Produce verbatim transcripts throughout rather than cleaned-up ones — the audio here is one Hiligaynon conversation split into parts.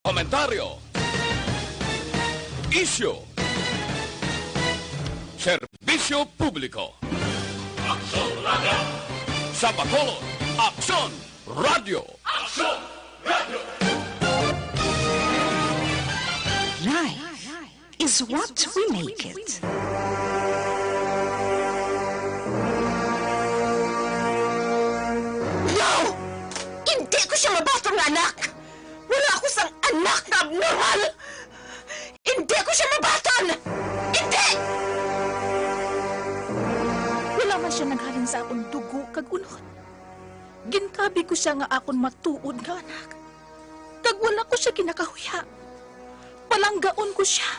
Komentaryo. Isyu. Serbisyo publiko. Aksyon Radio. Sa Bacolod, Aksyon Radio. Aksyon Radio. Life is what we make it. No! Hindi ko siya mabaton nga anak! Wala ako sang anak nga abnormal! Hindi ko siya mabaton! Hindi! Wala man siya naghalin sa akon dugo kag unod. Ginkabi ko sia nga akon matuod nga anak, kag wala ko sia ginakahuya. Palanggaon ko sia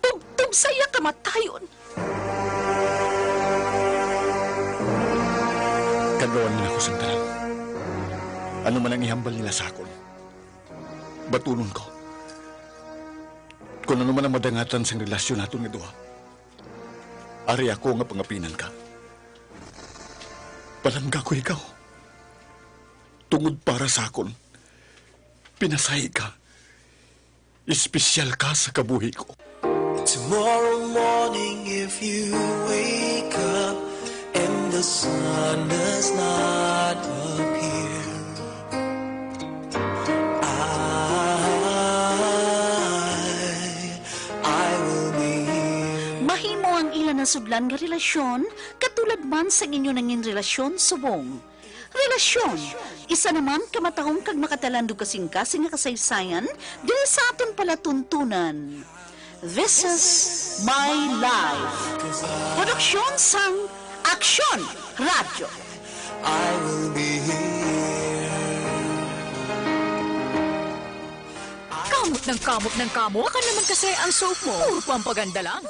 tubtob sa iya kamatayon. Kagawan nila ko sang tanan. Ano man ang ihambal nila sa akon, batunon ko. Kon ano man ang madangatan sang relasyon naton nga duha, ari ako nga pangapinan ka. Palangga ko ikaw. Tungod para sa akon, pinasahi ka. Espesyal ka sa kabuhi ko. Tomorrow morning, if you wake up and the sun does not appear, I, I will be here. Mahimo ang ila nasudlan nga relasyon, katulad man sang inyo nangin relasyon subong. Relasyon, isa naman ka matahom kag makatalandog kasing-kasing nga kasaysayan diri sa aton palatuntunan. This is My Life. Produksyon sang Aksyon Radyo. I will be here. Kamot ng kamot ng kamot. Baka naman kasi ang soap mo, puro pampaganda lang.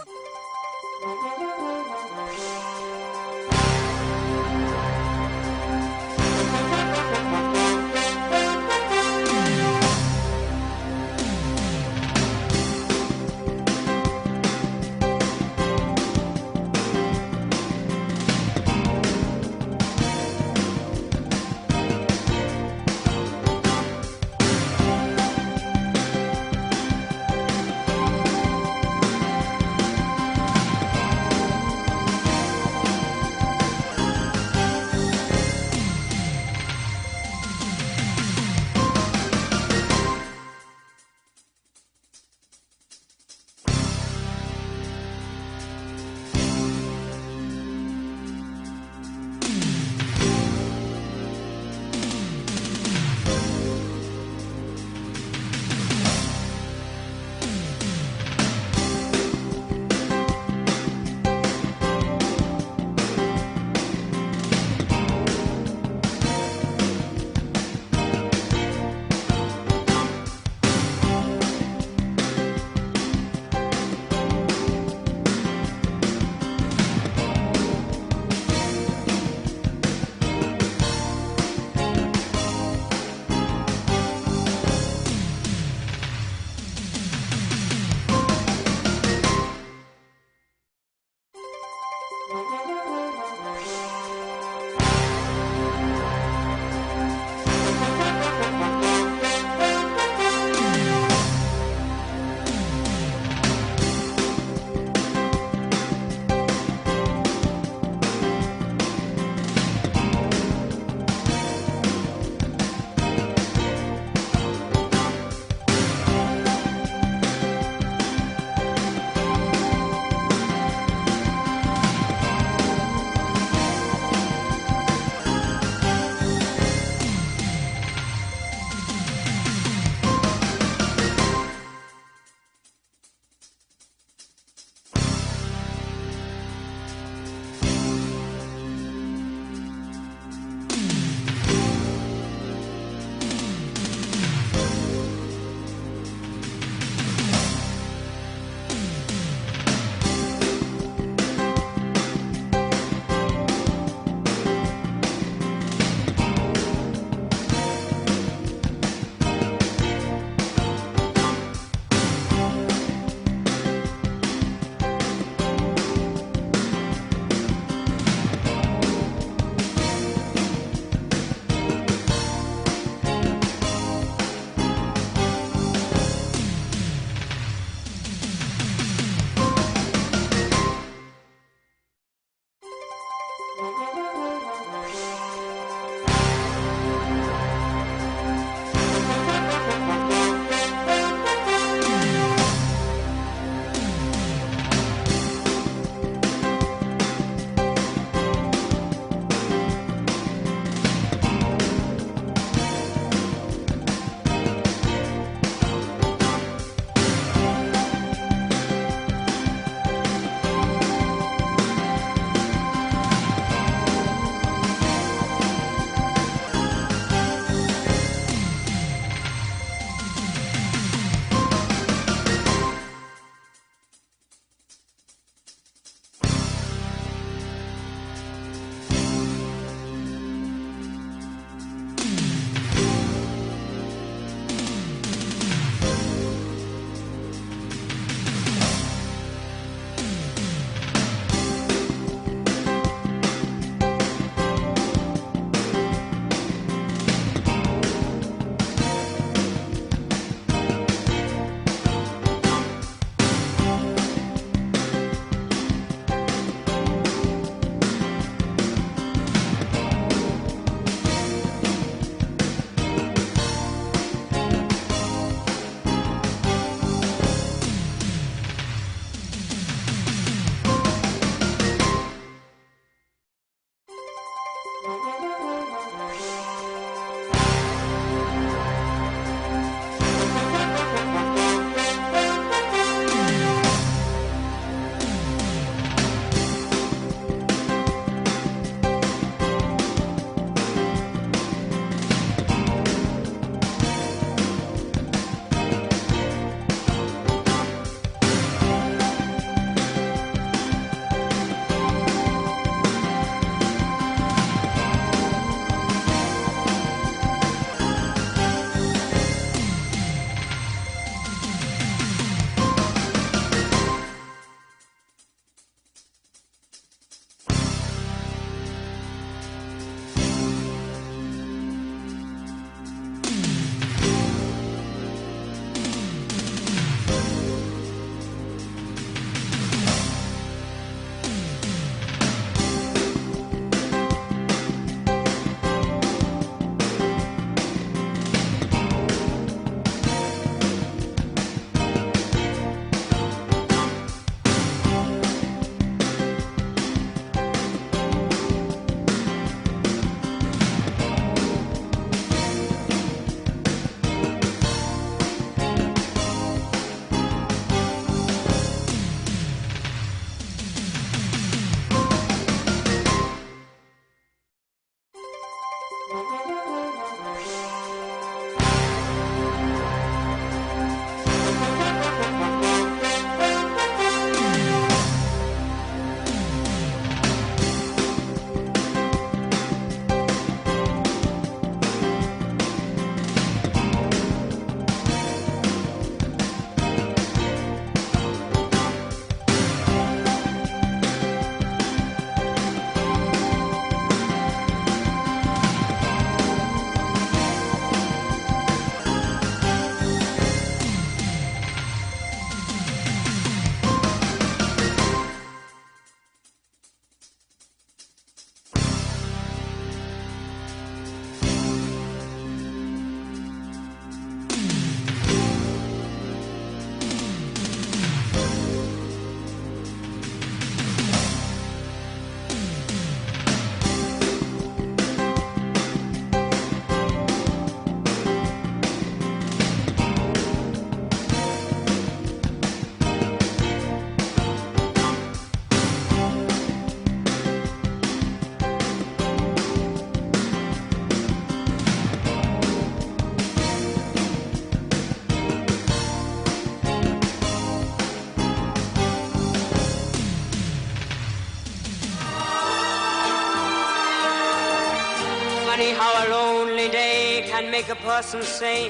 And make a person say,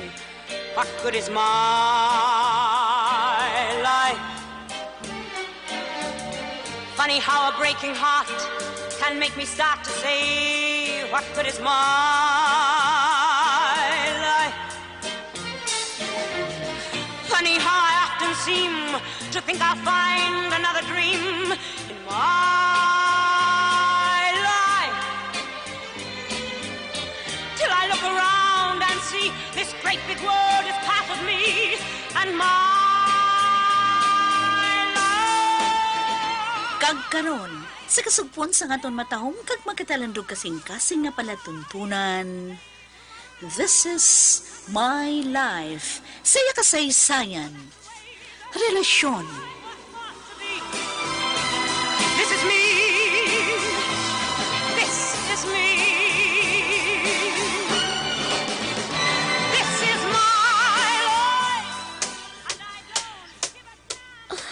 "What good is my life?" Funny how a breaking heart can make me start to say, "What good is my life?" Funny how I often seem to think I'll find another dream in my life. Till I look around and see this great big world is part of me and my life. Kag karon, sa kasugpon sang aton matahom kag magkatalandog kasing-kasing nga palatuntunan, This is My Life, sa iya kasaysayan, relasyon. This is me. This is me. This is my life. And I don't give a damn.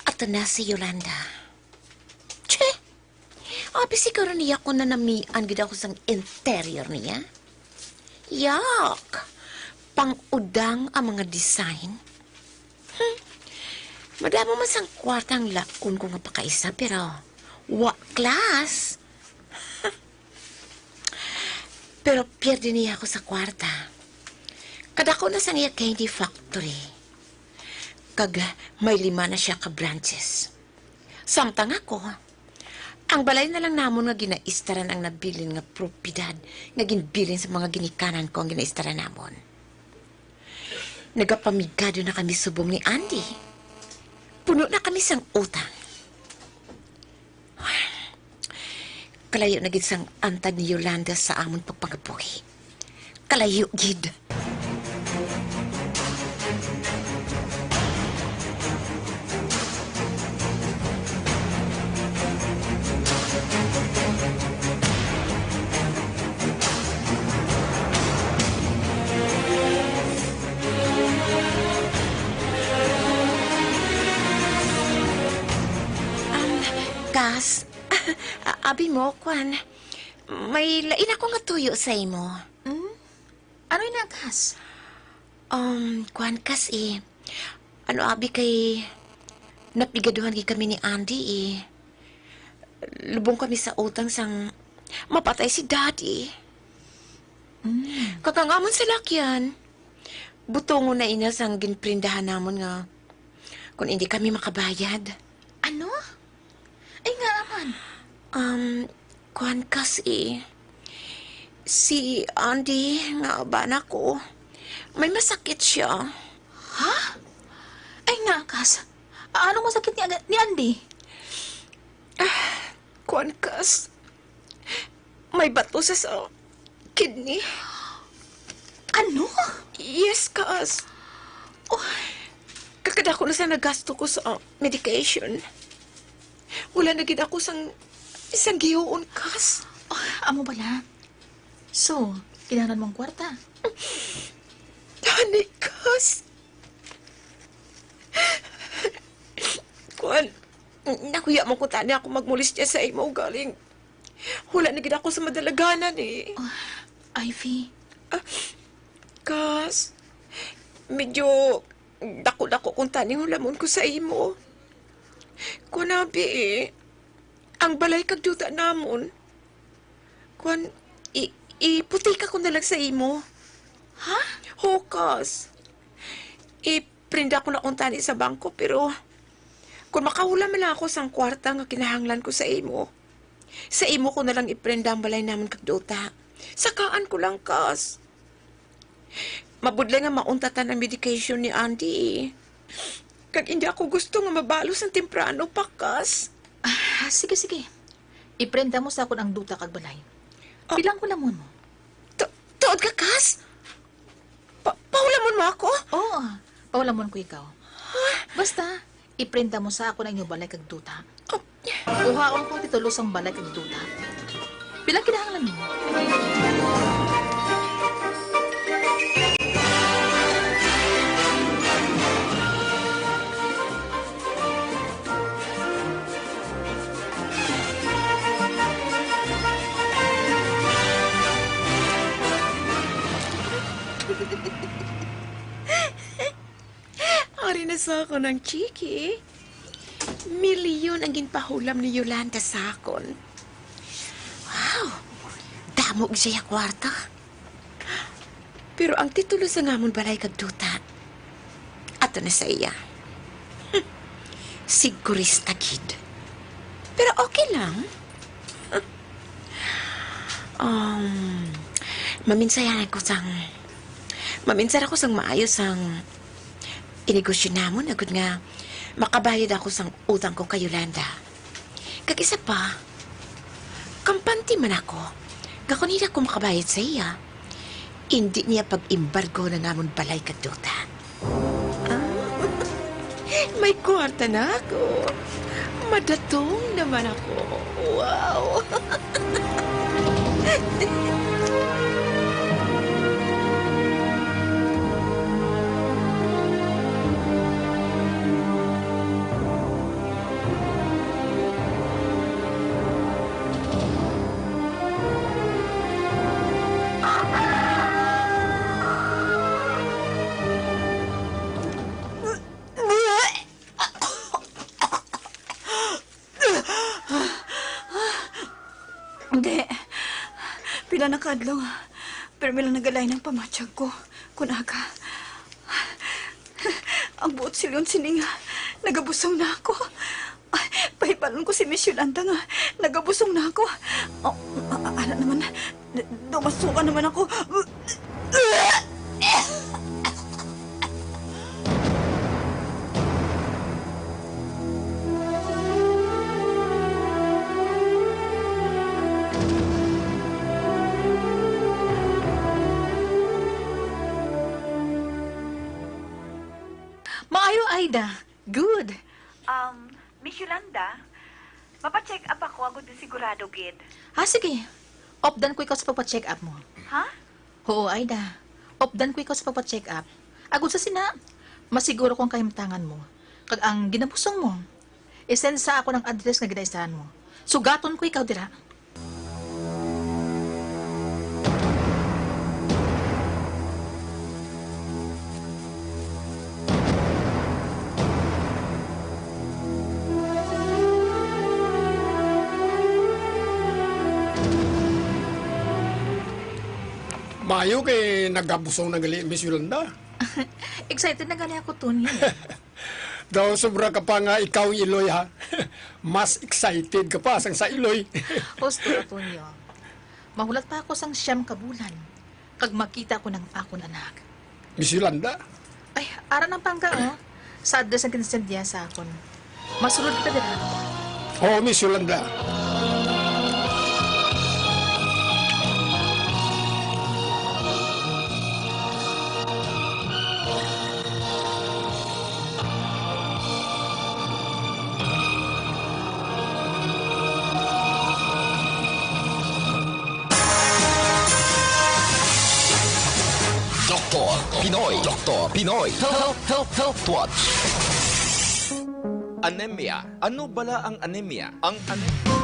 Ato na si Yolanda. Che! Abi siguro niya kung nanamian gid ako sang interior niya. Yak! Pang-udang ang mga design. Hmm. Madamo man sang kwarta ang laon ko nga pakaisa, pero wa class. Pero pierde niya ako sa kwarta. Kadako na sang iya candy factory. Kag may lima na sia ka branches. Samtang ako, ang balay na lang namon nga ginaistaran ang nabilin nga propiedad nga ginbilin sa mga ginikanan ko ang ginaistaran namon. Nagapamigado na kami subong ni Andy. Puno na kami sang utang. Kalayo na gid sang antad ni Yolanda sa amon pagpangabuhi. Kalayo gid. Um, Kas, a-, abi mo, kwan, may lain ako nga tuyo sa imo. Hmm? Ano ina, Kas? Um, kwan, Kas, eh. Ano, abi, kay napigaduhan gid kami ni Andy, eh. Lubong kami sa utang sang mapatay si Daddy. Mm. Kag ang amon salakyan, butongon na ina sang ginprindahan namon nga kung hindi kami makabayad. Ano? Ay, ngaa man? Um, kuwan kasi, si Andy nga bana ko, may masakit siya. Ha? Ay, ngaa, Kas? Anong masakit ni, ni Andy? Ah, kuwan, Kas. May bato sa, sa kidney. Ano? Yes, Kas. Oh. Kakadako na sa nagasto ko sa medication. Wala na gid ako sang isang gihuon, Kas. Oh, amo bala. So, kinahanglan mong kwarta? Gani, Kas. Kuwan, nahuya man kuntani ako magmolestya sa imo, galing wala na gid ako sa madalaganan, eh. Oh, Ivy. Ah, Kas, medyo dako-dako kuntani hulamon ko sa imo. Kuwan, abi, eh. Ang balay kag duta namon, kuwan, i-, iputika ko na lang sa imo. Ha? Hukas. Iprenda ko na kuntani sa bangko, pero kung makahulam man lang ako sang kwarta nga kinahanglan ko sa imo, sa imo ko na lang iprenda ang balay namon kag duta. Sakaan ko lang, Kas. Mabudlay nga mauntatan ang medication ni Andy, eh. Kag hindi ako gusto nga mabalos ang temprano pa, Kas. Ah, sige, sige. Iprenda mo sa akon ang duta kag balay. Ah. Pila ang hulamon mo? Tu-, tuod ka, Kas? Pa-, pahulamon mo ako? Oo, pahulamon ko ikaw. Basta, iprenda mo sa akon ang inyong balay kag duta. Oh. Kuhaon ko ang titulo sang balay kag duta. Pila kinahanglan mo? Sa akon ang Chiki, milyon ang ginpahulam ni Yolanda sa akon. Wow! Damo siya kwarta. Pero ang titulo sa ngamon balay kag duta, ato na sa iya. Hmm. Sigurista gid. Pero okay lang. Um, maminsayan ko sang, maminsar ako sang maayo sang inegosyo namon, agud nga makabayad ako sang utang ko kay Yolanda. Kag isa pa, kampante man ako nga kon indi ako makabayad sa iya, indi niya pag-embargo na namon balay kag duta. Ah, may kwarta na ako. Madatong naman ako. Wow! Hindi. Pila na ka adlaw, pirmi lang nagalain ang pamatyag ko. Kun aga, ang buot silyon sini nga nagabusong na ako. Ay, pahibalon ko si Miss Yolanda nga nagabusong na ako. Oh, a-, a-, ana naman, d-, dumasuka naman ako. Maayo, Aida. Good. Um, Miss Yolanda, mapa-check up ako agod nga sigurado gid. Ah, sige. Updan ko ikaw sa pagpa-check up mo. Ha? Oo, Aida. Updan ko ikaw sa pagpa-check up. Agod sa sina, masiguro ko ang kahimtangan mo. Kag ang ginabusong mo, i-send sa akon ang address nga ginaisahan mo. Sugaton ko ikaw dira. Maayo kay nagabusong na gali, Miss Yolanda. Excited na gani ako, Tony. Daw sobra ka pa nga ikaw ang iloy, ha? Mas excited ka pa sang sa iloy. Husto, Tonyo. Mahulat pa ako sang siyam ka bulan, kag makita ko ng akon anak. Miss Yolanda? Ay, ara ng pangga, oh. Sa address ang kinsend niya sa akon. Masulod kita dira. Oo, Miss Yolanda. Doktor Pinoy. Doktor Pinoy. Health, health, health watch. Anemia. Ano bala ang anemia? Ang anemia.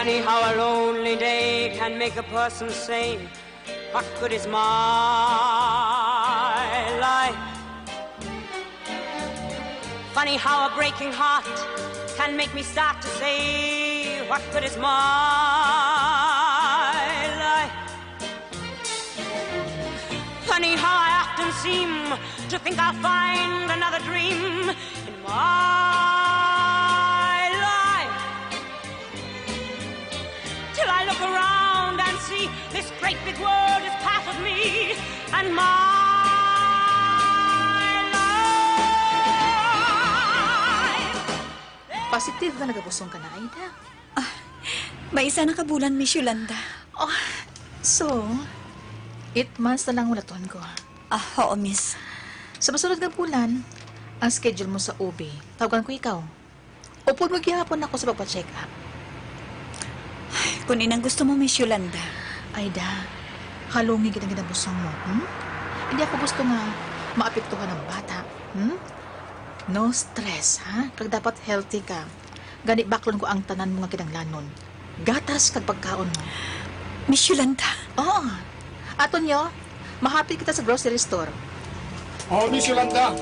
How a lonely day can make a person say, "What good is my life?" Funny how a breaking heart can make me start to say, "What good is my life?" Funny how I often seem to think I'll find another dream in my life, till I look around and see this great big world is part of me and my life. Positive nga nagabusong ka na, Aida. Ah, may isa na ka bulan, Miss Yolanda. Oh, so, eight months na lang ulaton ko. Ah, oo, miss. Sa masunod nga bulan, ang schedule mo sa O B, tawagan ko ikaw. Upod mo gihapon ako sa pagpa-check up. Ay, kung inang gusto mo, Miss Yolanda. Aida, halungi gid ang ginabusong mo, hmm? Hindi ako gusto nga maapektuhan ang bata, hmm? No stress, ha? Kag dapat healthy ka. Gani, baklon ko ang tanan mo nga kinahanglanon. Gatas kag pagkaon mo. Miss Yolanda? Oo. Aton nyo, mahapit kita sa grocery store. Oh, Miss Yolanda.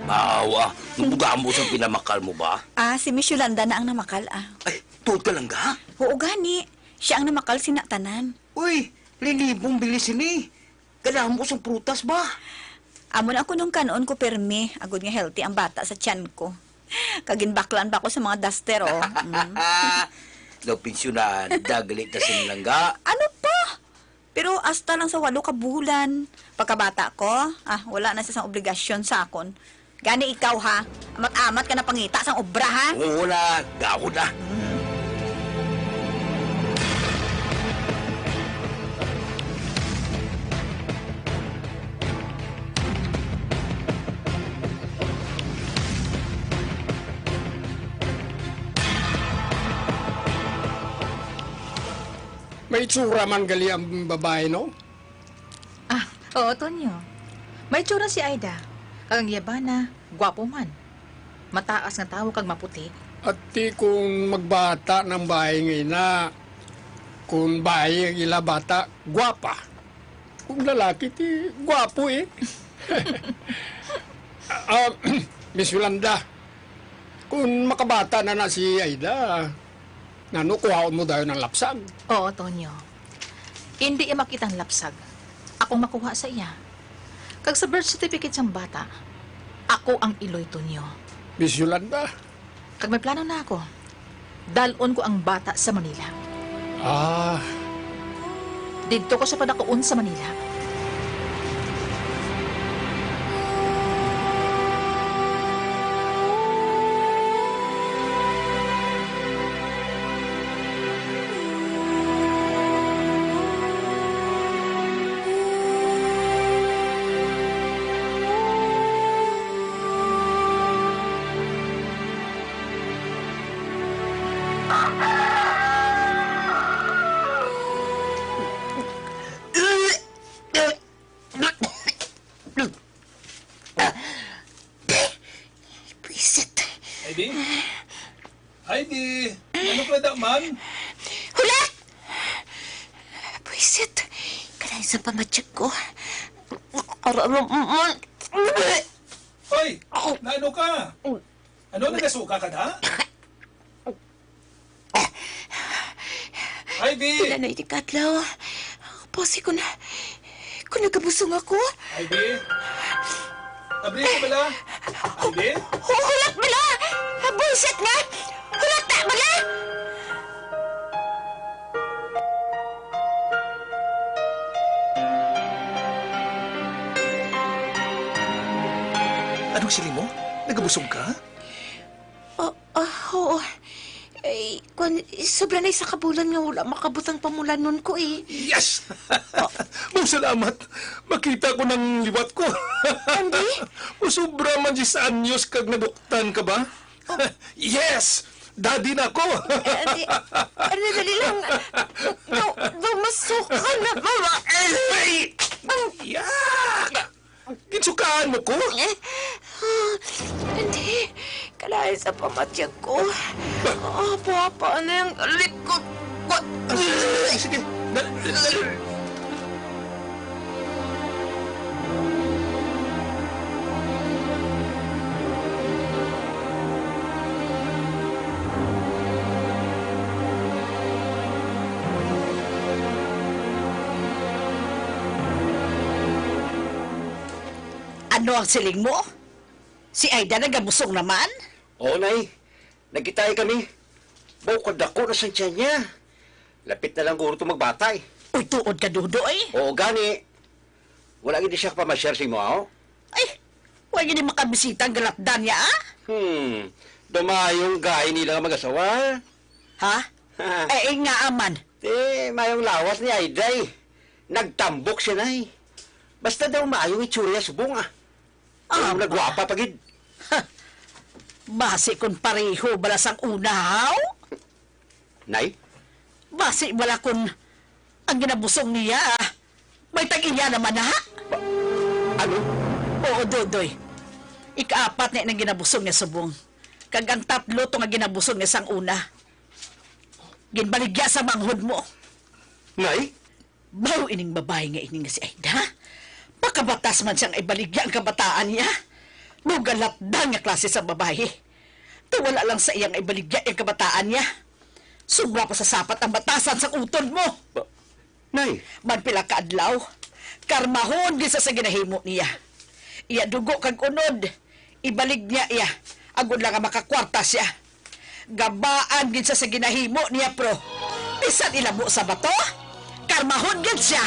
Bawa, nung damo sang pinamakal mo ba? Ah, si Miss Yolanda na ang namakal, ah. Ay, tuod ka lang ga? Oo, gani. Siya ang namakal sina tanan. Uy, linibong bili sini. Kadamo sang prutas ba? Amo na ako nung kanon ko pirmi, agod nga healthy ang bata sa tiyan ko. Kag ginbaklan pa ako sa mga duster, oh. Mm. Daw pensyonan, dagali ta sini lang ga. Ano pa? Pero hasta lang sa walo ka bulan. Pagkabata ko, ah, wala na siya sang obligasyon sa akon. Gani ikaw, ha? Amat-amat ka na pangita sang obra, ha? Oo na, gahod na. May itsura man gali ang babae, no? Ah, oo, Tonyo. May tsura si Aida. Kag ang iya bana, gwapo man. Mataas nga tawo kag maputi. Ati kung magbata ng bahay nga ina, kung bahay ang ila bata, gwapa. Kung lalaki, ti gwapo eh. Ah, Miss Yolanda, kung makabata na na si Aida, nano kuhaon mo dayon ang lapsag? Oo, Tonyo. Indi iya makita ang lapsag. Akong makuha sa iya. Kag sa birth certificate sang bata, ako ang iloy, Tonyo. Miss Yolanda. Kag may plano na ako. Dal-on ko ang bata sa Manila. Ah. Didto ko siya padakuon sa Manila. Pwisit. Ivy? Ivy! Ano ka da man? Hulat! Pwisit. Kanay sa pamatsik ko. Kararaman. Hoy! Naano ka? Ano, nagasuka ka na? Ivy! Pila na ini ka adlaw? Pose ko na. Kung nagabusong ako. Ivy! Abri ko bala? Ivy? Hu-, hulat bala! Bullshit nga! Hulat na bala! Anong siling mo? Nagabusog ka? Ah, ah, oo. Eh, kwan, sobra na isa ka bulan nga wala makabutang pamulanon ko, eh. Yes! Maong salamat. Makita ko nang liwat ko. Andi? Masobra man diyes anyos kag naduktan ka ba? Oh. Yes! Daddy na ako. Eh, di, ano, dali lang. Daw, daw masukan na ba? Ay! Yak! Ginsukaan mo ko? Eh, ah, hindi. Kalain sa pamatyag ko. Ah, papa na yung likod ko. Ah, sige, sige. Dali, dali. Ano ang siling mo? Si Aida nagabusong naman? Oo, Nay. Nagkitay kami. Baw kadako na sang tiyan niya. Lapit na lang guro to magbata, eh. Uy, tuod ka, Dodoy? Oo, gani. Wala gid siya kapamasyar sa imo, aw? Ay, wala gid makabisita ang galatdan niya, ah? Hmm. Daw maayong gay nila nga mag-asawa. Ha? Eh, eh, nga man. Eh, maayong lawas ni Aida, eh. Nagtambok siya, Nay. Basta daw maayong itsura niya subong, ah. Ah, Ang nagwapa pa gid. Basi kon pareho bala sang una, haw? Nay? Basi bala kon ang ginabusong niya, ah, may tag-iya naman, ha? Ba-, ano? Oo, Dodoy. Ikaapat na nang ginabusong niya subong. Kag ang tatlo to nga ginabusong niya sang una. Ginbaligya sa manghod mo. Nay? Baw ining babayi nga ini nga si Aida? Makabatas man siya nga ibaligya ang kabataan niya. Maw galatdan nga klase sa babayi. Daw wala lang sa iya nga ibaligya ang kabataan niya. Sobra pa sa sapat ang batasan sang utod mo. Ba-, Nay. Man pila ka adlaw, karmahon gid sa, sa ginahimo niya. Iya dugo kag unod, ibaligya iya, agod lang nga makakwarta siya. Gabaan gid siya sa ginahimo niya, pro. Bisan ilabo sa bato, karmahon gid siya.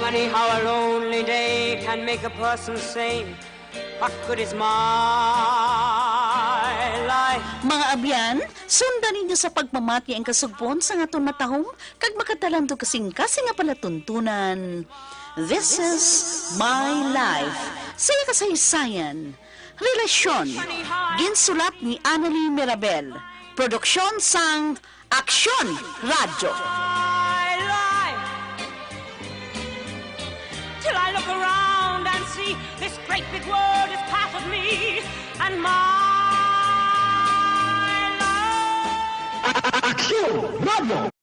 Funny how a lonely day can make a person sane. What good is my life? Mga abyan, sundan ninyo sa pagpamati ang kasugpon sang aton matahom kag makatalando kasing-kasing nga palatuntunan. This is My Life. Sa kasaysayan, relasyon. Ginsulat ni Annalie Mirabel. Produksyon sang Aksyon Radyo. My life. Till I look around and see this great big world is part of me and my love. Aksyon Radyo.